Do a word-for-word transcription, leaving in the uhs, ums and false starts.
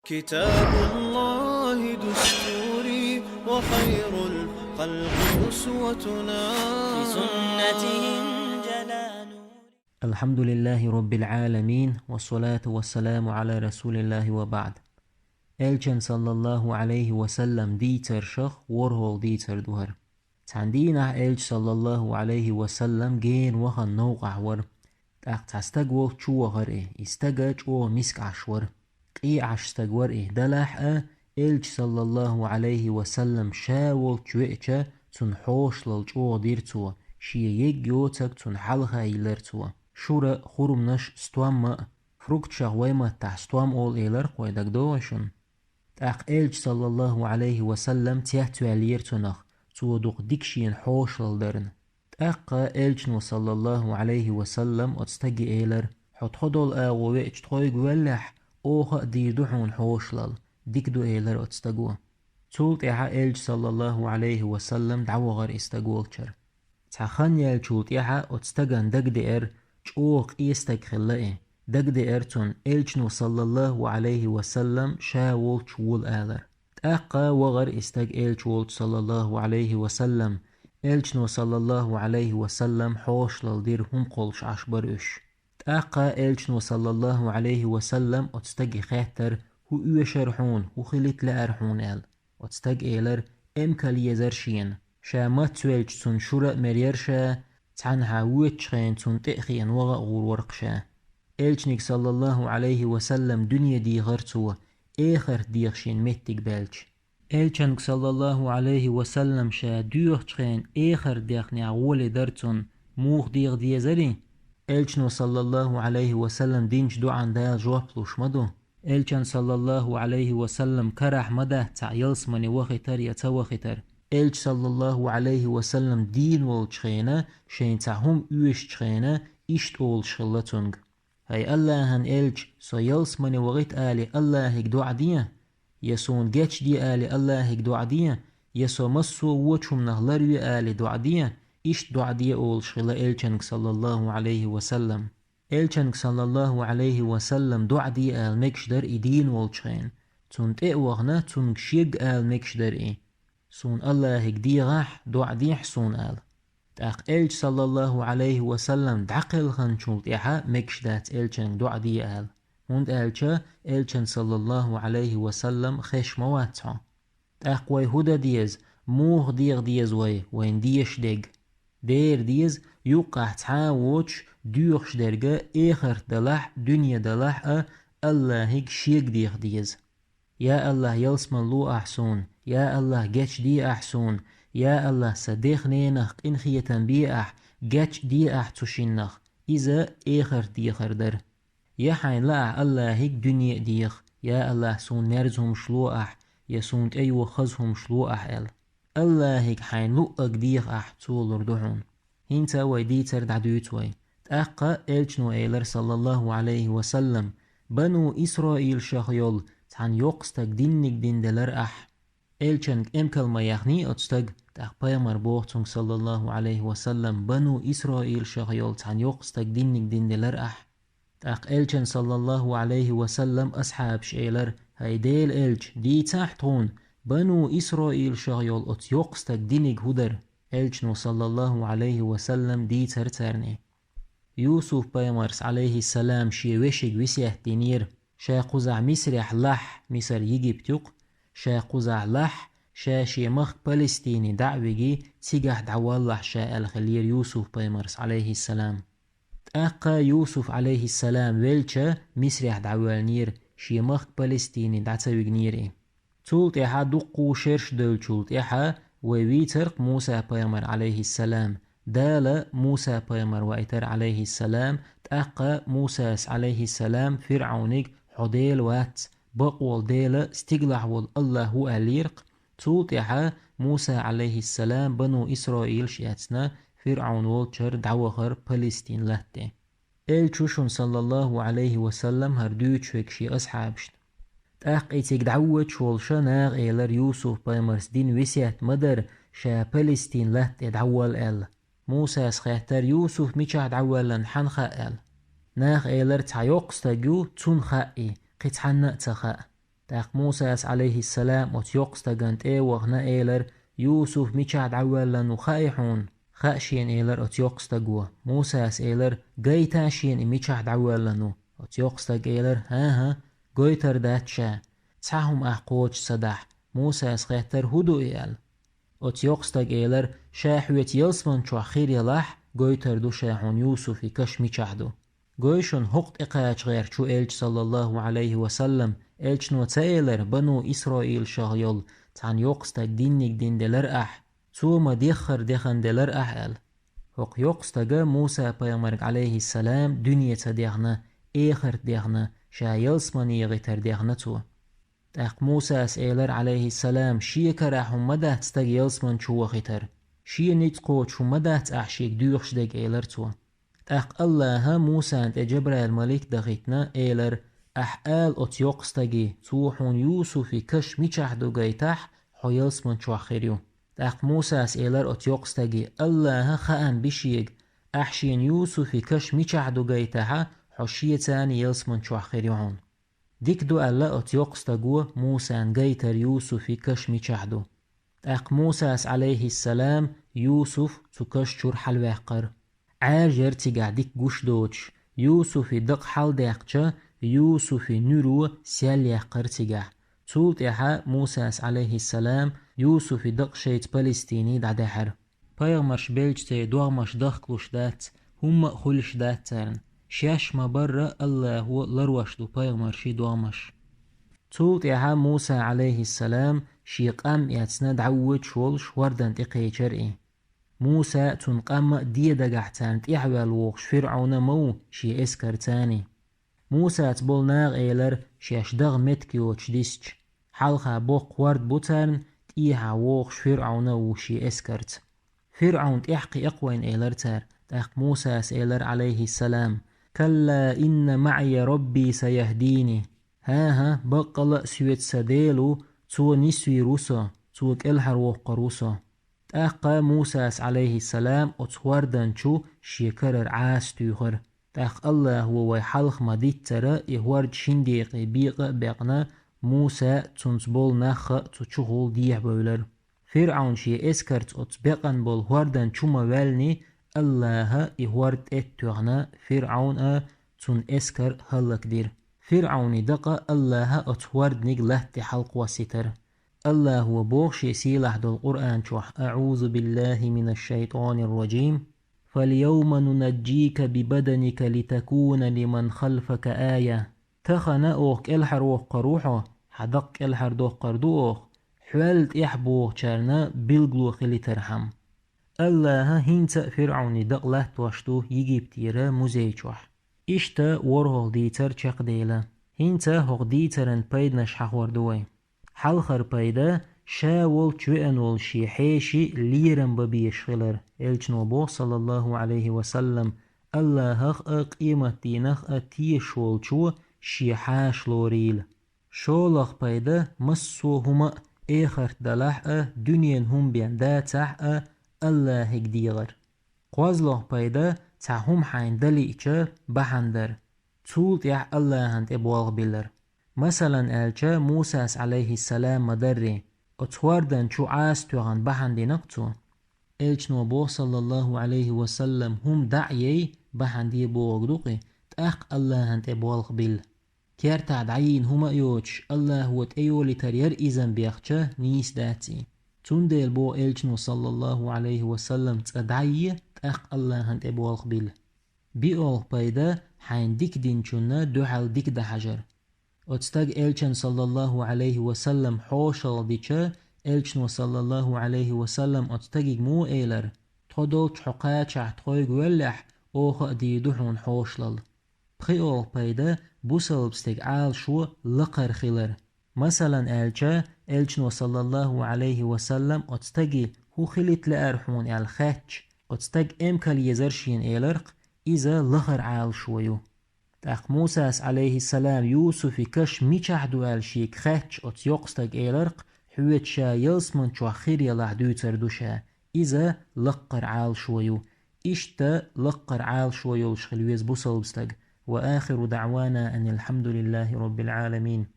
كتاب الله دستوري وخير الخلق أسوتنا. بسنته انجلى نوري. الحمد لله رب العالمين، والصلاة والسلام على رسول الله وبعد. Элчан, саллаллаху алейхи ва саллам, дийцаршах ворхӀолла дийцар ду хӀара. Цхьан дийнахь Элча, саллаллаху алейхи ва саллам, гена вахана новкъахь вара. ТӀаккха цхьа стаг волчу чу вахара и. И стаг чӀогӀа миска Ӏаш вара. Къе Ӏаш стаг вара и. Делахь а, Элча, саллаллаху алейхи ва саллам, ша волчу веача, цунна хьошалла чӀогӀа дира цо, шен ерг йоцург цунна хьалха йиллира цо. Шура а, хурманаш а, стомма а, фрукташах вай маттахь стом олу элира-кх вай, дагадогӀий шуна? ТӀаккха Элча, саллаллаху алейхи ва саллам, цецваьллера цунах, цо дукха дика шена хьошалла дарна. ТӀаккха Элчано, саллаллаху алейхи ва саллам, оцу стаге элира: «Хьо тхо долу агӀо веача тхойга валлехь, оха а дийр ду хьуна хьошалла, дика ду», — элира оцу стаго. Цул тӀаьхьа Элча, саллаллаху алейхи ва саллам, дӀавахара и стаг волчара. Цхьа хан яьллачул тӀаьхьа оцу стагана дагадеара, чӀогӀа къе стаг хилла и. Дагадеара цунна, Элчано, саллаллаху алейхи ва саллам, ша волчу вола алар. ТӀаккха вахара и стаг Элча волчу, саллаллаху алейхи ва саллам. Элчано, саллаллаху алейхи ва саллам, хьошалла дира, хӀума кхоллуш Ӏаш бара уьш. ТӀаккха Элчано, саллаллаху алейхи ва саллам, оцу стаге хаьттара: «ХӀун оьшура хьуна, хӀун хилийта лаьара хьуна?» — аьлла. Оцу стага элира: «Эмкал езара шена. Ша мацвелча, цунна шура а мерара ша, цхьанхьа воьдучу хенахь цунна тӀе а хиъна ваха а гӀур вара-кх ша». Элчаниг, саллаллаху алейхи ва саллам, дуьне дехара цо, эхарт деха шена меттиг баьлча. Элчанга, саллаллаху алейхи ва саллам, ша доьхучу хенахь эхарт дехнехь гӀоли дара цунна, муха деха дезарий? Элчано, саллаллаху алейхи ва саллам, динчу доӀан Дала жоп луш ма ду. Элчан, саллаллаху алейхи ва саллам, карахь ма дац цхьаъ ялсамане вахийтар я ца вахийтар. Элча, саллаллаху алейхи ва саллам, дийна волчу хенахь, шайна цхьа хӀума оьшучу хенахь, иштта олуш хилла цуьнга: «ХӀай Аллахьан Элча, со ялсамане вахийта алий Аллахьига доӀа де? Я суна гечде алий Аллахьига доӀа де? Я со массо а вочу хӀуманах ларве алий доӀа де?» Иштта доӀа де олуш хилла Элчанга, саллаллаху алейхи ва саллам. Элчанга, саллаллаху алейхи ва саллам, доӀа де ала мегаш дара и дийна волчу хенахь. Цунна тӀе а вахана, цуьнга шега ала мегаш дара и: «Суна Аллахьига дехахь, доӀа дехьа суна», — ала. ТӀаккха Элча, саллаллаху алейхи ва саллам, дӀакхелханчул тӀаьхьа мегаш дац Элчанга доӀа де ала, хӀунда аьлча Элчан, саллаллаху алейхи ва саллам, хезаш ма вац хьо. ТӀаккха вай хӀун дан деза, муха деха деза вай, вайна дезаш дерг? Дера деза, юккъехь цхьа а воцуш, доьхуш дерг а, эхарт далахь а, дуьне далахь а, Аллахьига шега деха деза. Я Аллахь, ялсамане ло ахь суна, я Аллахь, гечде ахь суна, я Аллахь, сан дех-ненах къинхетам бе ахь, геч а де ахь цу шиннах. Иза эхарт дехар дара. Я хьайна лаахь Аллахьига дуьне а деха, я Аллахь, суна мерза хӀумаш ло ахь, я суна тӀейоха хаза хӀумаш ло ахь аьлла. Аллахьига хьайна луъург деха ахь, цо лур ду хьуна. ХӀинца вай дийцар дӀадуьйцу вай. ТӀаккха Элчано элира, саллаллаху алейхи ва саллам, бану Исраилшах йолу цхьана йоккха стаг динниг дина делара ахь. Элчанга эмкал ма яхний оцу стага, тӀаккха пайхамар боху цуьнга, саллаллаху алейхи ва саллам, бану Исраилшах йолу цхьана йоккха стаг динниг дина делара ахь. ТӀаккха Элчан, саллаллаху алейхи ва саллам, асхьабаш элира: «ХӀай Делан Элча, дийцахь тхуна, бану Исраилшах йолу оцу йоккха стаг диниг хӀун дара?» Элчано, саллаллаху алейхи ва саллам, дийцара царна и. Юсуп-пайхамарс, алейхиссалам, шен вешига весет динера, ша кхузахь Мисрехь лахь, Мисар Египет ю-кх, ша кхузахь лахь, ша шен махка Палестине дӀа а вигий, цигахь дӀаваллахь ша аьлла хиллера Юсуп-пайхамарс, алейхиссалам. ТӀаккха Юсуп, алейхиссалам, велча, Мисрехь дӀавоьллинера, шен махка Палестине дӀа ца вигнера и. Цул тӀаьхьа дуккха шераш девллачул тӀаьхьа вай вийцара-кх Муса-пайхамар, алейхиссалам. Дала Муса-пайхамар вайтара, алейхиссалам, тӀаккха Мусас, алейхиссалам, ФирӀавниг: «Хьо Дела вац, бакъволу Дела стигалахь волу Аллахь ву», — аьллера-кх. Цул тӀаьхьа Муса, алейхиссалам, бану Исраилаш эцна, ФирӀавн волчара дӀавахара Палестин латта тӀе. Элча ву шуна, саллаллаху алейхи ва саллам, хӀара дуьйцуш верг шен асхьабашна. ТӀаккха и цига дӀавоьдуш волуша наха элира Юсуп-пайхамарс дина весет ма дара, ша Палестин латта тӀе дӀаволла аьлла. Мусас хаьттара: «Юсуп мичахь дӀавоьллина хьанна хаьа?» — аьлла. Наха элира: «Цхьа йоккха стаг ю, цунна хаьа и, кхин цхьанна а ца хаьа». ТӀаккха Мусас, Ӏалайхиссалам, оцу йоккхастагана тӀе а вахана, элира: «Юсуф мичахь дӀавоьллина ву хаьий хьуна?» «Хаьа шена», — элира оцу йоккхастаго. Мусас элира: «Гайта шена и мичахь дӀавоьллина ву». Оцу йоккхастага элира: «ХӀан-хӀа, гойтур дац ша. Цхьа хӀума ахь кхочуш ца дахь». Мусас хаьттира: «ХӀун ду и?» — аьлла. Оцу йоккхастага элира: «Ша хьоьца ялсамани чохь хир ялахь, гойтур ду ша хьуна Юсуфан каш мичахь ду». Гой шуна, хӀокху тӀекхача гӀерташ ву элча, саллаллаху Ӏалайхи ва саллам, элчано ца элира: «Бану Исраилашах йолу цхьана йоккхастага динниг дина делара ахь, цо ма-деххара дехна делара ахь», — аьлла. ХӀокху йоккхастага Муса-пайхамарга, Ӏалайхиссалам, дуьне ца дехна, эхарт дехна, ша ялсамане гӀитар дехна цо. ТӀаккха Мусас элира, Ӏалайхиссалам: «Шен карахь хӀума ма дац стаг ялсамани чу вахийтар. Шен ницкъ кхочуш хӀума ма дац ахь шега доьхуш дерг», — элира цо. ТӀаккха Аллаха Мусана тӀе Джабраил-малик дахийтина, элира: «Ахь ала оцу йоккхастаге, цо хьуна Юсуфан каш мичахь ду гайтахь, хьо ялсамани чохь хир ю». ТӀаккха Мусас элира оцу йоккхастаге: «Аллаха хаам би шега, ахь шена Юсуфан каш мичахь ду гайтахьа, хьо шеца ялсамани чохь хир ю хьуна». Дика ду аьлла оцу йоккхастаго Мусана гайтар Юсуфан каш мичахь ду. ТӀаккха Мусас, Ӏалайхиссалам, Юсуф цу каш чуьра хьалаваьккхира. Ӏаьржа яра цигахь дика гуш доцуш, Юсуфан дакъа хьалдаьккхича, Юсуфан нуьро сел яьккхира цигахь. Цул тӀаьхьа Мусас, Ӏалайхиссалам, Юсуфан дакъа шайца Палестине дӀадаьхьира. Пайхамарш белча, церан догӀмаш дахкалуш дац, хӀумма а хуьлуш дац царна. Шаьш ма-барра, Аллахо ларош ду пайхамаршийн догӀмаш. Цул тӀаьхьа Муса, Ӏалайхиссалам, шен къам эцна дӀавоьдуш волуш хӀордан тӀе кхечира и. Муса а, цуьнан къам а ден дагахь царна тӀаьхьаваьлла вогӀуш ФирӀавн а ма ву шен эскарца. Мусаца болу наха элира, шаьш даха меттиг йоцуш дисча: «Хьалха боккха хӀорд бу царна, тӀехьа вогӀуш ФирӀавн а ву шен эскарца». «ФирӀавн тӀаьхьакхиъ-кх вайна», — элира цара. ТӀаккха Мусас элира, Ӏалайхиссалам: «Калла инна маӀия Рабби саяхдини». «ХӀан-хӀа, баккъала а соьца сан Дела ву, цо нисвийр ву со, цо кӀелхьарвоккхур ву со». ТӀаккха Мусас, Ӏалайхиссалам, оцу хӀордан чу шен карара Ӏаса туьйхира. ТӀаккха Аллахо вай хьалха ма-дийццара и хӀорд шина декъе бекъа а бекъна, Муса а, цуьнца болу нах а цу чухула дехьабевлира. ФирӀавн шен эскарца оцу бекъана болу хӀордан чу ма-ваьллиний, Аллаха и хӀорд тӀе а тоьхна, ФирӀавн а, цуьнан эскар а хӀаллакдира. ФирӀавнан дакъа Аллаха оцу хӀорданиг латта тӀе хьалакхоссийтира. Аллахо боху шен сийлахь долу Къуръан чохь: «АӀузу биллахи минаш шайтанир ражим. Фальявма нунажжика бибаданика литакуна лиман халфака ая». Тахана оха кӀелхьарвоккхур ву хьо, хьан дакъа кӀелхьардоккхур ду оха, хьол тӀехь богӀучарна билгало хилийтархьама. Аллаха хӀинца а ФирӀавнан дакъа латтош ду Египтера музей чохь. Иштта ворхӀалгӀа дийцар чекхдевлла. ХӀинца хӀокху дийцаран пайданаш хьахор ду вай. Хьалхара пайда: ша волчу веана волу шен хьеший лерам бан безаш хилар. Элчано боху, саллаллаху Ӏалайхи ва саллам: «Аллахах а, къематдийнах а тешаш волчо шен хьаша лорийла». ШолгӀа пайда: массо а хӀума а, эхарт делахь а, дуьненан хӀума бен дацахь а, Аллахьиг дегӀар. КхозлагӀа пайда: цхьа хӀума хьайна дан лиъча, бахьана дар. Цул тӀаьхьа Аллахьан тӀе болх биллар. Масалан аьлча, Мусас, Ӏалайхиссалам, ма-дарра, оцу хӀордан чу Ӏаса тоьхна бахьана дина-кх цо. Элчано боху, саллаллаху Ӏалайхи ва саллам: «ХӀума дӀа а яй, бахьана де бохург ду-кх и, тӀаккха Аллахьан тӀе болх билла». Кертахь дӀайийна хӀума а йоцуш, Аллахо тӀейолуьйтур яра иза-м бехча, нийса дац и. Цундела боху Элчано, саллаллаху Ӏалайхи ва саллам: «ЦӀа дӀа а е, тӀаккха Аллахьан тӀе болх билла». БиолгӀа пайда: хьайна дика динчунна дуьхьал дика дан хьажар. Оцу стага Элчан, саллаллаху Ӏалайхи ва саллам, хьошалгӀа дича, Элчано, саллаллаху Ӏалайхи ва саллам, оцу стаге муха элира: «Тхо долчу хьо кхачахь тхойга воьллехь, оха а дийр ду хьуна хьошалла». ПхоьалгӀа пайда: бусалба стеган Ӏалашо лакхара хилар. Масалан аьлча, Элчано, саллаллаху Ӏалайхи ва саллам, оцу стаге: «ХӀун хилийта лаьара хьуна?» — аьлла хаьттича, оцу стага эмкал езар шена элира-кх, иза лахара Ӏалашо ю. ТӀаккха Мусас, Ӏалайхиссалам, Юсуфан каш мичахь ду аьлла шега хаьттича, оцу йоккха стага элира-кх: «Хьоьца ша ялсамани чохь хир ялахь дуьйцур ду ша, иза лакхара Ӏалашо ю». Иштта лакхара Ӏалашо йолуш хила веза бусалба стаг. Ва ахиру даӀвана анил хьамдулиллахи роббил Ӏаламин.